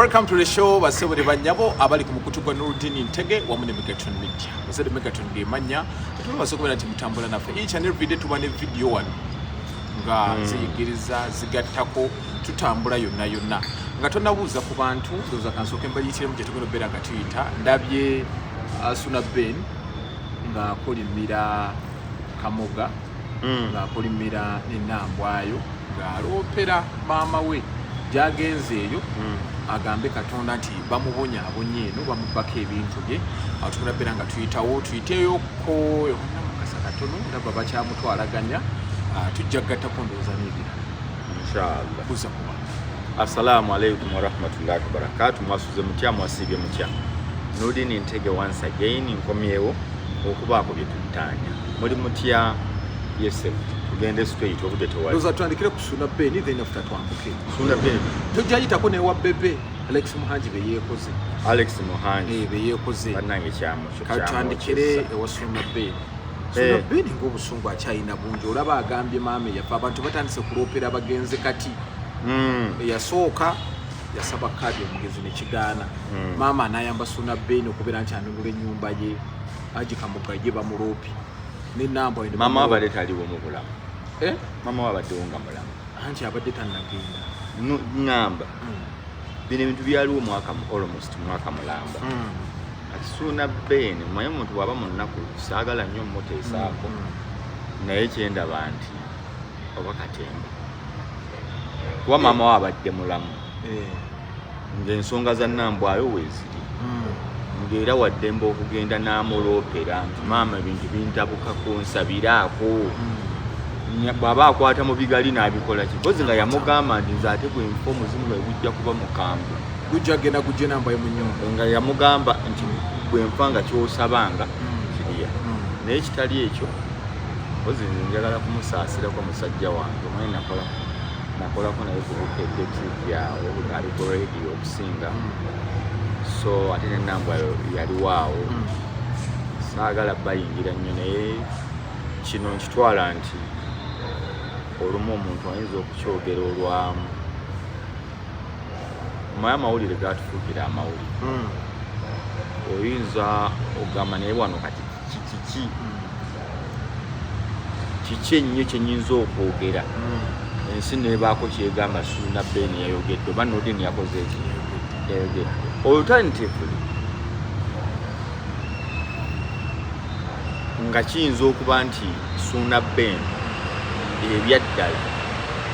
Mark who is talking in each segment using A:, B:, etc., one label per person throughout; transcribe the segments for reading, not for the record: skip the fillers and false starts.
A: Welcome to the show, basebo ne bannyabo abali ku mukutu gwa Nurudini Ntege wamu ne Megatron Media. Bazadde Megatron ge mannya, tubasa okubeera nti mutambula naffe each and every day. Tuba ne video wano nga ziyigiriza, zigattako, tutambula yonna yonna. Nga tonabuuza ku bantu, ndowooza kansooke mbayitiremu gye tugenda okubeera nga tuyita. Ndabye Suna Ben ng'akolimira Kamoga, ng'akolimira n'Enambwayo, ng'aloopera maama we gy'agenze eyo, agambe Katonda nti bamubonyaabonya eno, bamubbako ebintu bye. Awo tugenda beera nga tuyitawo, tuyiteyoko Namukasa katono, ndaba bakyamutwalaganya. Tujja kugattako ndowooza n'ebirala.
B: Inshallah.
A: Buza kuba.
B: Assalamu alaikum warahmatullahi wabarakatu. Mwasuze mutya? Mwasiibye mutya? Nurdin Ntege once again, nkomyewo okubaako bye tuttaanya. Muli mutya? Yosef, tugende straight, obudde tewali.
A: Ndowooza tutandikire ku Suna Ben, then after twambuke.
B: Suna Ben.
A: Tujja yitako newa Bebe Alex Muhangi beyeekoze.
B: Alex Muhangi.
A: Eh, beyeekoze.
B: Bannange, kyamukyo.
A: Katutandikire ewa Suna Ben. Suna Ben ng'obusungu akyalina bungi. Olaba agambye maama eyafa, abantu batandise kuloopera bagenze kati. Eyasooka yasaba kaadi omugezi nekigaana. Maama anayamba Suna Ben okubeera nti anunula ennyumba ye, agikamuga ye bamuloopi nenamba.
B: Maama wabadde taliwo mu bulamu?
A: Eh?
B: Maama wabaddewo nga mulamu?
A: Anti abadde tannagenda.
B: Ŋŋamba bino ebintu byaliwo mwaka almost mwaka mulamba. Kati Suuna Ben, manye omuntu bw'aba mu nnaku saagala nnyo muteesaako, naye kyendaba nti oba katemba, kuba maama we abadde mulamu ng'ensonga za Nambwayo weeziri, ng'era waddembe okugenda n'amuloopera nti maama, ebintu bintabukako, nsabiraako. Bw'aba akwata mu bigali n'abikola ki, nga yamugamba nti nze ate bwenfa omuzimu lwe gujja kuba mukambwe.
A: Gujja genda gujje Nambwayo mu nyumba.
B: Nga yamugamba nti bwenfa nga kyosabanga kiriya. Naye kitali ekyo, mpozi nze njagala kumusaasirako musajja wange. Omanyi nakolako naye ku Bukedde TV awo ngaali ku radio okusinga, so ate nenambwa yaliwaawo. Saagala bayingira nnyo, naye kino nkitwala nti olumu omuntu ayinza okukyogera olwamu. Omanyi amawulire gatufuukira amawulire, oyinza ogamba naye wano kati kiki kiki ennyo kyenyinza okwogera, ensi nebaako kyegamba Suuna Ben yayogedde oba Nurdin yakoze eki, yayogedde. Alternatively, nga kiyinza okuba nti Suuna Ben ebyaddala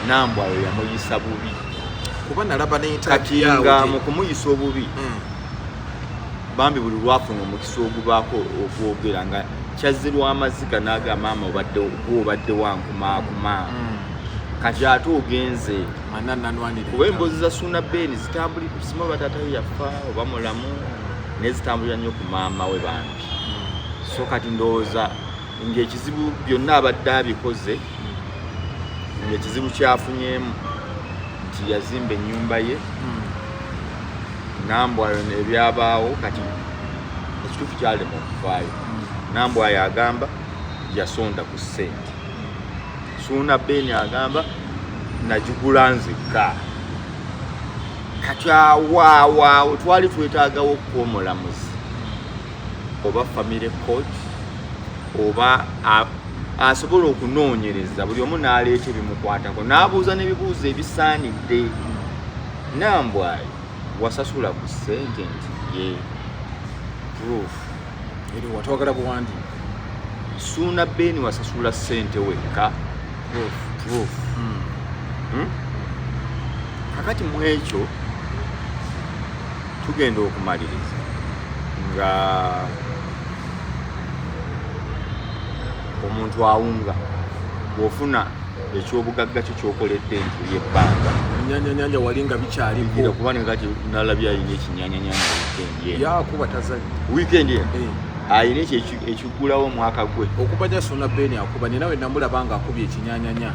B: Nambwayo yamuyisa bubi.
A: Kuba nalaba ne
B: Kati
A: interview
B: nga
A: awo
B: mu kumuyisa obubi, bambi buli lwafuna omukisa ogubaako okwogera nga kyazzirwa amaziga n'agamba, maama obadde gwe obadde wankumaakuma, kati ate ogenze.
A: Mana nanwanire.
B: Kuba emboozi za Suuna Ben zitambulira sima oba taata we yafa oba mulamu, naye zitambulira nnyo ku maama we bambi. So kati ndowooza ng'ekizibu byonna abadde abikoze, ng'ekizibu kyafunyeemu nti yazimba ennyumba ye, Nambwayo ebyabaawo kati ekituufu kyalema okuvaayo. Nambwayo agamba yasonda ku ssente, Suuna Ben agamba nagigula nzekka. Kati awaawaawo twali twetaagawo okuwa omulamuzi oba family court oba asobola okunoonyereza, buli omu n'aleeta ebimukwatako n'abuuza n'ebibuuzo ebisaanidde. Nambwayo wasasula ku ssente nti ye, proof?
A: Eri watwagala buwandiike.
B: Suuna Ben wasasula ssente wekka?
A: Proof.
B: Proof. Kakati mu ekyo tugenda okumaliriza nga omuntu awunga bw'ofuna ekyobugagga kyo kyokoledde nti yebbanga.
A: Nyanyanyanya wali nga
B: gira
A: bikyaliko.
B: Kuba nekati nalabye ayina ekinyanyanyanya weekend eno.
A: Yakuba tazannya.
B: Weekend eno
A: Eh.
B: ayina ekyo ekigulawo omwaka gwe.
A: Okuba ja Suna Ben akuba, ninawe namulaba nga akubye ekinyanyanya,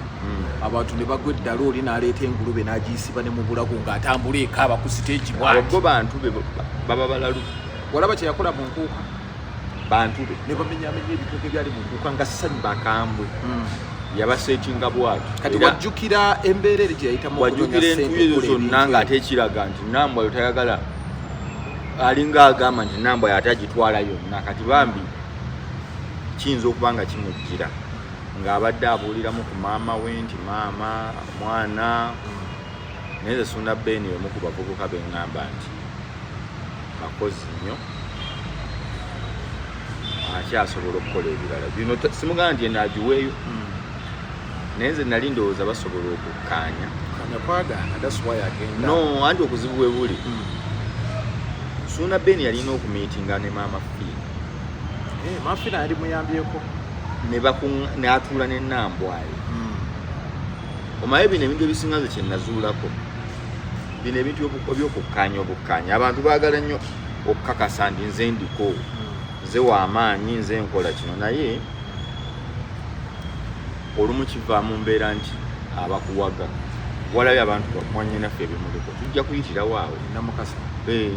A: abantu ne bagwa eddala, oli n'aleeta engulube n'agiyisiba ne mu bulago ng'atambula ekaaba ku siteegi.
B: Abo
A: Bwati.
B: bo bantu be baba balalu.
A: Walaba kye yakola mu nkuuka?
B: Bantu be.
A: Ne bamenyamenya ebitooke byali mu nkuuka nga ssanyu.
B: Bakambwe. Yabasetinga bwatyo.
A: Kati
B: Era
A: wajjukira embeera eri gye yayitamu okunoonya
B: wajjukira
A: ssente
B: entuyo ezo
A: okukola
B: zonna
A: ebintu
B: nga ate ekiraga nti Nambwayo tayagala, alinga agamba nti Nambwayo ate agitwala yonna. Kati bambi kiyinza okuba nga kimujjira ng'abadde abuuliramu ku maama we nti maama omwana. Naye nze Sunda Ben omu ku bavubuka beŋŋamba nti bakozi nnyo, akyasobola okukola ebirala bino. Simugamba nti eno agiweeyo, naye nze nali ndowooza basobola okukkaanya.
A: Kanya kwagaana, that's why agenda.
B: No, anti obuzibu bwe buli, Suuna Ben yalina okumiitinga ne maama Fiina.
A: Eh, Maama Fiina yali muyambyeko.
B: Ne n'atuula ne Nambwayo. Omaye bino ebintu ebisinga nze kyenazuulako, bino ebintu ebyokukkaanya obukkaanya, abantu baagala nnyo okukakasa nti nze ndiko, nze w'amaanyi, nze nkola kino, naye olumu kiva mu mbeera nti abakuwaga walabye abantu mwannyinaffe ebimuliko tujja kuyitirawo awo.
A: Namukasa.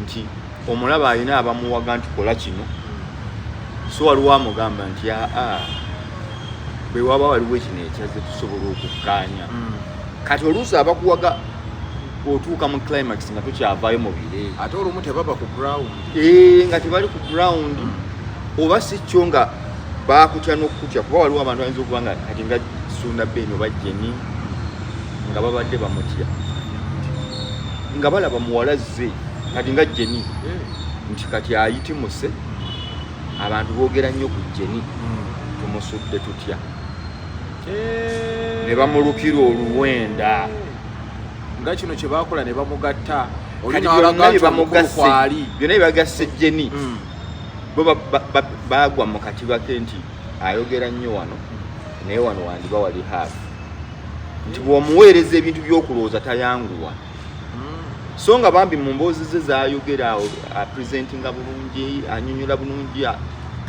B: Nti omulaba alina abamuwaga nti kola kino, so waliwo amugamba nti aa bwe waba waliwo kino ekyazze tusobola okukkaanya. Kati oluusi abakuwaga otuuka mu climax nga tokyavaayo mu bire.
A: Ate olumu tebaba ku ground.
B: Nga tebali ku ground, oba si kyo nga bakutya n'okukutya, kuba waliwo abantu bayinza okuba nga kati nga Sunda Ben oba Jeni nga babadde bamutya nga balaba muwala zze, kati nga Jeni nti kati ayitimuse, abantu boogera nnyo ku Jeni, tumusudde tutya? Ne bamulukira oluwenda.
A: Nga kino kye bakola ne bamugatta. Oli
B: Kati
A: n'alaga
B: byonna
A: nti
B: bye
A: omukulu
B: bamugasse,
A: kwali.
B: byonna bye bagasse Jeni, bo bagwa mu katiba ke nti ayogera nnyo wano, naye wano wandiba wali haafu, nti bw'omuweereza ebintu by'okulowooza tayanguwa. So nga bambi mu mboozi ze zayogera awo apresentinga bulungi, anyonyola bulungi.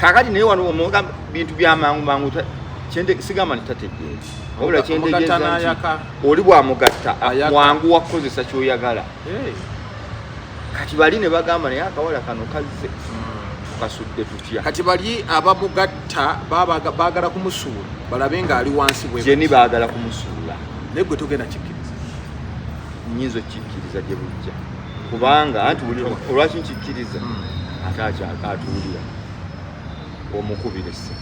B: Kaakati naye wano omugamba bintu byamangu mangu, sigamba nti tategeera, wabula
A: Omugatta
B: kyentegeeza nti
A: n'ayaka.
B: oli bw'amugatta
A: Ayaka.
B: mwangu wa kukozesa ky'oyagala. Kati bali ne bagamba naye akawala kano kazze, tukasudde tutya?
A: Kati bali abamugatta baagala kumusuula balabe ng'ali wansi bwe.
B: Jeni baagala kumusuula.
A: Naye gwe togenda kikkiriza.
B: Nyinza okkikkiriza gye bujja, kubanga anti olwaki nkikkiriza, ate atuwulira omukubira essimu,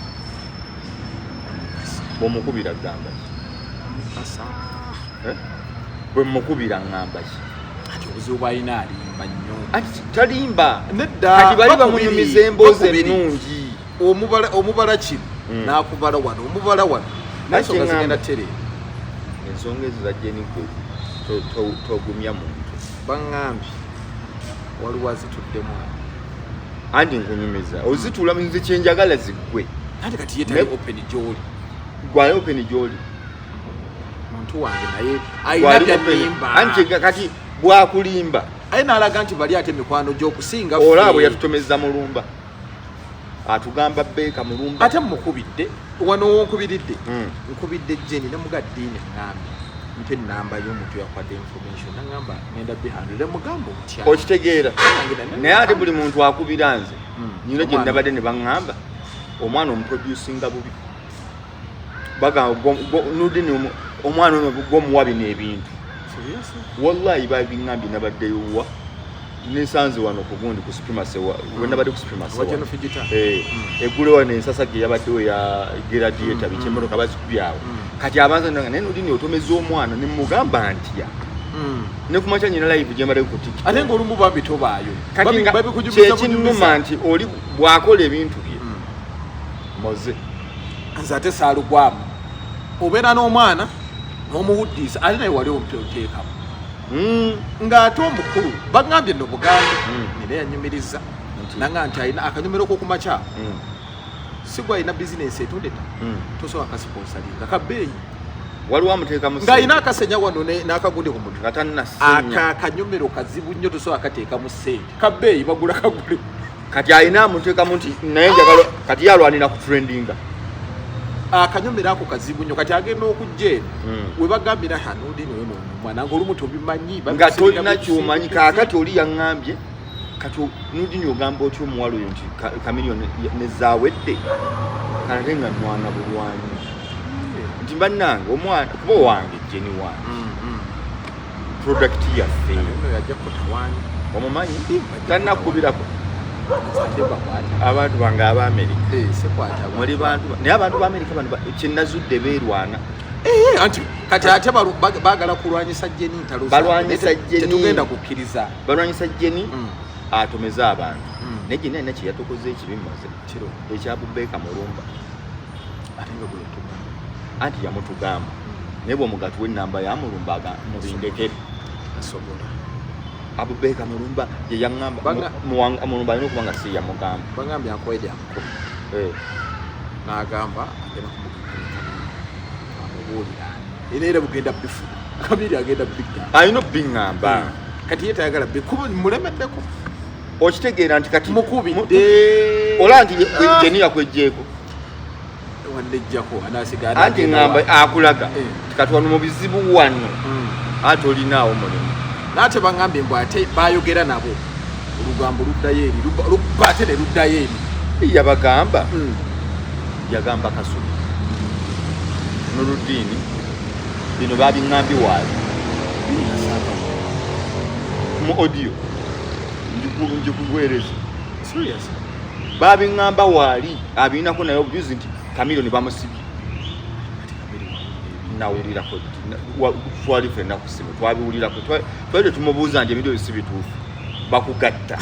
B: bwomukubira gamba ki? Eh? Bwe mukubira ŋŋamba ki?
A: Ati obuzibu bwalina alimba nnyo.
B: Anti talimba.
A: Nedda.
B: Kati bali
A: Bakubiri,
B: bamunyumiza emboozi
A: bakubiri.
B: ennungi.
A: Omubala kino n'akubala wano, omubala wano, naye
B: Ate
A: ensonga zigenda
B: ŋŋamba.
A: tereera.
B: Ensonga ezo za Jeni gwe togumya muntu.
A: Baŋŋambye waliwo azituddemu awo.
B: Anti nkunyumiza ozituula nze kyenjagala ziggwe.
A: Ate kati ye tali open gy'oli.
B: Gwali open gyoli.
A: Muntu wange, naye alina
B: Gwali open.
A: byanimba.
B: Anti kati bwakulimba
A: Aye n'alaga nti bali ate mikwano gy'okusinga
B: olaba
A: ffe.
B: bwe yatutomeza Mulumba, atugamba beeka Mulumba.
A: Ate mukubidde wano wonkubiridde. Nkubidde Jeni nemuga Diini ŋŋambye mpe enamba y'omuntu yakwadde information, naŋŋamba ngenda bihandle, nemugamba otya?
B: Okitegeera? Naye ate buli muntu akubira nze nyina gye
A: Omwana.
B: nabadde ne baŋŋamba omwana omuproducinga bubi, bagamba Nudini omwana ono gwomuwa bino ebintu.
A: Seriously?
B: Wallahi babiŋŋambye. Nabaddeyo wa nesanze wano ku gundi ku Supremacy, we nabadde ku Supremacy
A: Wa
B: wano.
A: General Fujita.
B: Eggulo wano ensasa ge yabaddewo ya gladiator, biki, emmotoka bazikubye awo. Kati abanza nanga naye Nudini otomeza omwana, nemugamba ntya? Ne kumakya nyina live gye mbadde ku TikTok.
A: Ate ng'olumu bambi tobaayo.
B: Kati nga
A: Babikujumiza
B: kyekinnuma
A: bujumiza.
B: nti oli bw'akola ebintu bye moze.
A: Nze ate saalugwamu, obeera n'omwana n'omuwuddiisa, ate naye wali omuteekamu ng'ate omukulu baŋŋambye nno Buganda nera yanyumiriza.
B: Nti?
A: Nanga nti alina akanyomero k'okumakya, si gwe alina bizinensi etunda ettaka, tosobola kasponsalinga kabeeyi.
B: Waliwo amuteekamu
A: Ng'alina
B: ssente.
A: akasenya wano n'akagundi ku mutwe.
B: Nga tannasenya.
A: Aka akanyomero kazibu nnyo, tosobola kateekamu ssente, kabeeyi, bagula kagule.
B: Kati alina amuteekamu nti naye njagala kati ye alwanira ku trendinga.
A: Akanyomero ako kazibu nnyo, kati agenda okujja eno we bagambira hanudi noyo nomwana nga olumu tobimanyi.
B: Nga
A: Babisiga
B: tolina
A: bibisiga.
B: kyomanyi. Kaakati oli yaŋŋambye kati Nudini ogamba otya omuwala oyo nti Kamiliyoni nezaawedde, kati ate nga nwana bulwanyi nti Nti bannange, omwana kuba owange, Jeni wange, product yaffe.
A: Ono yajja kutawaanya.
B: Omumanyi, tannakubirako.
A: Ate bakwata.
B: Abantu bange ab'Amerika.
A: Eh, sikwata.
B: Muli bantu naye abantu b'Amerika bano kyenazudde beerwana.
A: Eh, anti kati ate baagala kulwanyisa Jeni, ntalo zaabwe.
B: Balwanyisa
A: Naye
B: Jeni.
A: Tetugenda kukkiriza.
B: Balwanyisa Jeni atomeze abantu. Naye Jeni alina kyeyatukoze ekibi maze.
A: Kiro.
B: Ekyabubeeka Mulumba.
A: Ate nga gwe yatugamba.
B: Anti yamutugamba, naye bwomugatuwa enamba yamulumba aga mubindekere.
A: Asobola.
B: Abubeeka Mulumba ye yaŋŋamba. Mulumba alina okuba nga si yamugamba.
A: Bagambye akwede amukubi.
B: Eh.
A: N'agamba agenda kumugatta, amubuulira era bugenda bifuna kabiri, agenda bigamba.
B: Alina obiŋŋamba.
A: Kati ye tayagala bikuba, mulemeddeko.
B: Okitegeera nti kati
A: Mukubidde.
B: Olaba nti Jeni yakwejjeeko.
A: Wandejjako anasigala.
B: Anti ŋŋamba akulaga
A: Eh.
B: ti kati wano mu bizibu wano ate olinaawo mulimu.
A: Naate baŋŋambye mbu ate bayogera nabo, olugambo luddayo eri, lubba ate ne luddayo eri.
B: Yabagamba, yagamba Kasubi Noludiini bino babiŋŋambye waali mu audio njikuweereza.
A: Serious?
B: Babiŋŋamba waali abirinako naye obujuzi nti Kamiliyoni bamusibye.
A: Kati Kamiri wawulira.
B: Nawulirako twali ffenna ku ssimu, twabiwulirako. Twali tetumubuuza nti ebintu ebyo si bituufu, bakugatta.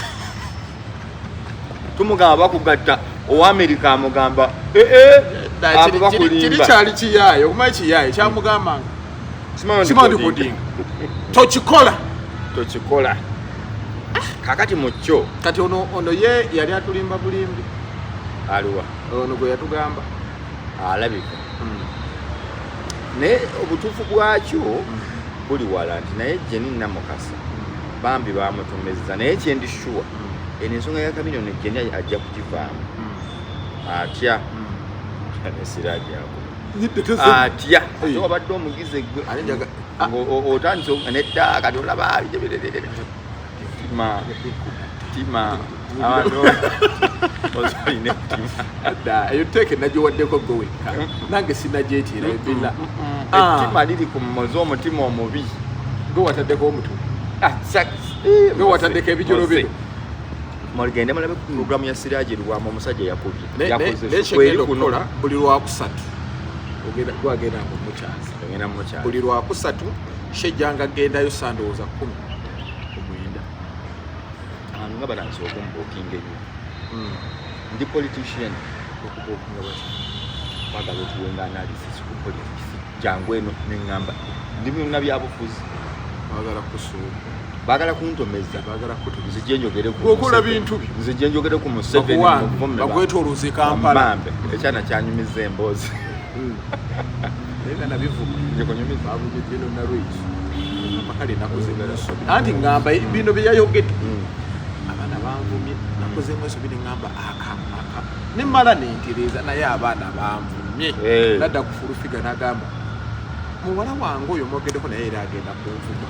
B: Tumugamba bakugatta, owamerika amugamba ee
A: Dda,
B: abo
A: kiri
B: bakulimba.
A: Kyali kiyaaye, okumanyi kiyaaye kyamugambanga.
B: Simanyi.
A: Simanyi recording. Tokikola.
B: Tokikola. Kakati mu kyo
A: Kati ono ye yali atulimba bulimbi.
B: Aliwa?
A: Ono gwe yatugamba.
B: Alabika, naye obutuufu bwakyo buli wala nti naye Jeni Namukasa bambi bamutomezza, naye kyendi sure eno ensonga ya Kamiliyoni Jeni ajja kugivaamu atya nesiragyako atya ate wabadde omugize gwe.
A: Ate
B: Otandise nedda, kati olaba tima tima abantu ozolina ettima.
A: Dda, eyo teeke nagiwaddeko gwe wekka, nange sinagyetiira ebilla.
B: Ettima liri ku mmozi, omutima omubi.
A: Gwe wataddeko omutwe.
B: Ah,
A: Gwe wataddeko ebijolo bino.
B: Mugende mulabe ku programu ya Siraje Lubwama, omusajja yakubye. Yakoze
A: Naye
B: kweri
A: kyegenda
B: kuno.
A: okukola buli lwakusatu, gwagenda nga omukyaza.
B: Ogenda mukyaza.
A: Buli lwakusatu shejjanga gendayo sandowooza 19.
B: Abantu nga batandise okumbuukinga ennyo. Ndi politician.
A: Okubuukinga bati?
B: Twagala otuwenga analysis ku politics, jangu eno. Neŋŋamba ndi byonna byabufuzi.
A: Baagala kusuula.
B: Baagala kuntomeza.
A: Baagala kutumiza.
B: Nzije njogere ku
A: Gwe okola
B: Museveni.
A: bintu byo.
B: Nzije njogere ku Museveni.
A: Bakuwambe,
B: muvume
A: bakwetoolooze Kampala.
B: Bambe, ekyana kyanyumiza emboozi.
A: Naye nga nabivuma.
B: Nze kunyumiza.
A: Bavumye bino nalweyiso, ngamba kale nakoze ensobi, anti ngamba bino bye yayogedde, abaana banvumye, nakozemu ensobi, neŋŋamba aka aka nemala nentereeza, naye abaana banvumye.
B: Eh.
A: Nadda ku Full Figure n'agamba muwala wange oyo mwogeddeko naye era agenda kunvuma.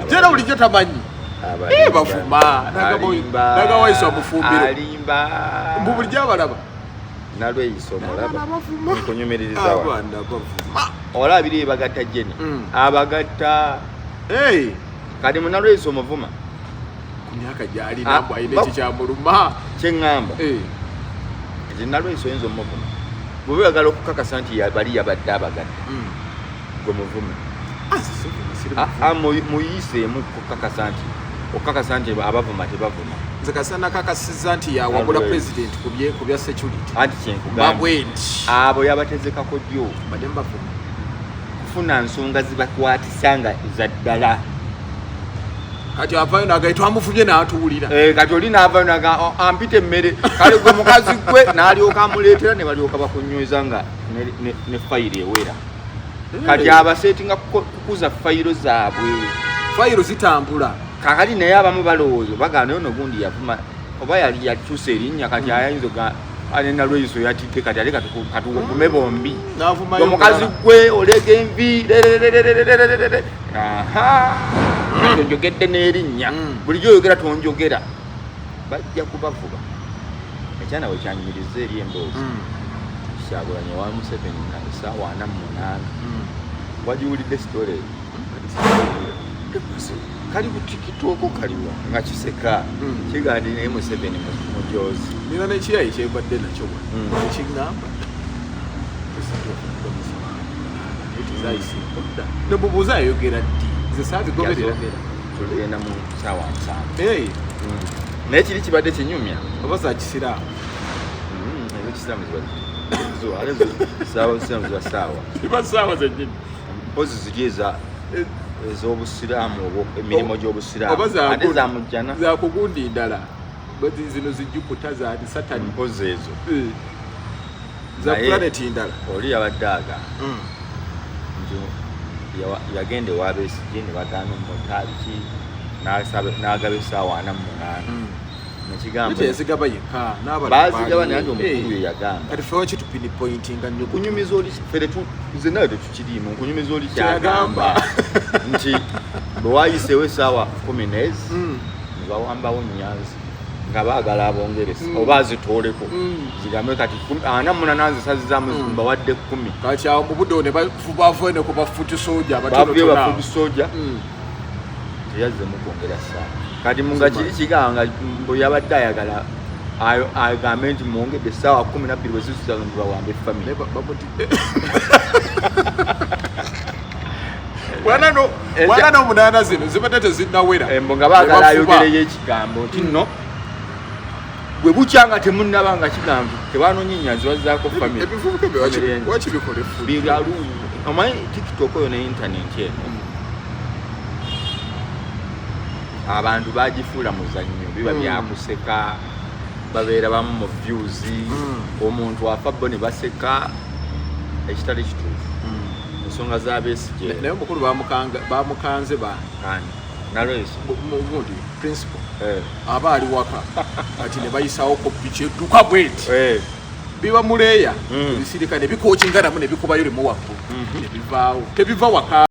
A: Tera bulijjo tamanyi. Eh, bafuma. Nagawaiswa mufumbiro.
B: Alimba.
A: Mbu bulijjo abalaba.
B: Nalweyiso omulaba.
A: Abaana bavuma.
B: Nkunyumiririza wa
A: Abaana bavuma.
B: Olaba biri ebagatta Jeni. Abagatta.
A: Hey,
B: Kati munalweyiso omuvuma.
A: Ku myaka gy'alina,
B: Ah,
A: mbu alina ekikyamuluma.
B: Kyeŋŋamba
A: Eh,
B: nti nalweyiso oyinza omuvuma bweba oyagala okukakasa nti bali yabadde abagatta. Gwe muvume.
A: Ah, nze sivuma, siri
B: Ah,
A: muvuma.
B: ah, muyiseemu okukakasa nti abavuma tebavuma.
A: Nze kasita nakakasizza nti yawabula
B: Always.
A: president ku bya security.
B: Anti kyenkugamba,
A: Mbabwe nti
B: abo yabatezekako dyo
A: mbadde mbavuma.
B: kufuna nsonga zibakwatisa nga zaddala.
A: Kati avaayo nagaye twamuvumye n'atuwulira.
B: Eh, kati oli naavayo naga, "Oh, ampita emmere." Kale gwe mukazi gwe n'alyoka amuleetera ne balyoka bakunyweza nga ne fayiro ewera. Kati abaseetinga kukuza fayiro zaabwe.
A: Fayiro zitambula.
B: Kakati naye abamu balowooza bagamba naye ono gundi yavuma oba yali yakyusa erinnya, kati ayinza nalweyiso yatidde, kati ate katugume bombi.
A: N'avumayo
B: Omukazi
A: omulala.
B: gwe olega envi lererererererere. Aha, kati onjogedde n'erinnya. Bulijjo oyogera tonjogera, bajja kubavuba. Ekyana we kyanyumiriza eri emboozi. Kyagulanyi wa Museveni nga essaawa 48. Wagiwulidde story eyo? Kali ku TikTok, kaliwa nga kiseka. Kigandi naye Museveni mujozi.
A: Nina nekiyayi kyebadde nakyo wano ekiŋŋamba tezayisikodda nemubuuza ayogera ddi, nze saabigoberera.
B: Tugenda mu saawa 70.
A: Hey,
B: Naye kiri kibadde kinyumya.
A: Oba za kisiraamu?
B: Ezekisiraamu ziba zo, ate zo saawa zisiraamu ziba saawa.
A: Ziba saawa zennyini.
B: Mpozi ziri eza ez'obusiraamu obwo emirimu gy'obusiraamu.
A: Oba za
B: Ate za mujjana.
A: Za kugundi ndala. Bati zino zijupita za Satani.
B: Mpozi ezo.
A: Eh. Za
B: Naye-
A: planet ndala.
B: Oli yabadde aga nti yagenda ewa Besigye ne bagaana omutaabiki, n'agaba essaawa 48 nekigamba.
A: Teyazigaba yekka, n'abalala
B: Baazigaba,
A: baaliwo.
B: naye nti omukulu
A: Eh.
B: ye yagamba.
A: Kati ffe waki tupinpointinga nnyo?
B: Nkunyumiza oli fere nze nawe tetukiriimu, nkunyumiza oli
A: Kyagamba.
B: kyagamba nti bwe wayiseewo essaawa 10 nezi ne bawambawo Nyanzi nga baagala abongeresa oba azitooleko zigambe kati 48 nzisazizaamu mbawadde 10.
A: Kati awo mu budde ne bavuye ne ku bafuti soja.
B: Bavuye
A: abatonotono.
B: Bafuti soja teyazzemu kwongera ssaawa. Kati munga kiri kigamba nga bwe yabadde ayagala agambe nti mwongedde essaawa 12 bwe zisuza nti bawambe
A: Naye
B: family.
A: Bwana n'omunaana zino zibadde tezinnawera.
B: Embo nga baagala
A: Ne bafuba.
B: ayogereyo ekigambo nti nno bwe bukya nga temunnaba nga kigamba nti tebanonye Nyanzi bazzaako family.
A: Ebivubuka ebyo
B: Family eno.
A: waki bikola effujo?
B: Biralu, omanyi TikTok oyo ne internet eno abantu bagifuula muzannyo, biba byakuseka, babeera bamu mu views. Omuntu afa bo ne baseka ekitali kituufu. Ensonga za Besigye.
A: Naye omukulu bamukanze ba
B: Kandi nalwesi.
A: Gundi principal aba ali waka kati ne bayisawo ku piki edduka bweti biba muleeya ebisirika ne bikookinganamu ne bikubayo limu waggulu ne bivaawo, tebiva waka.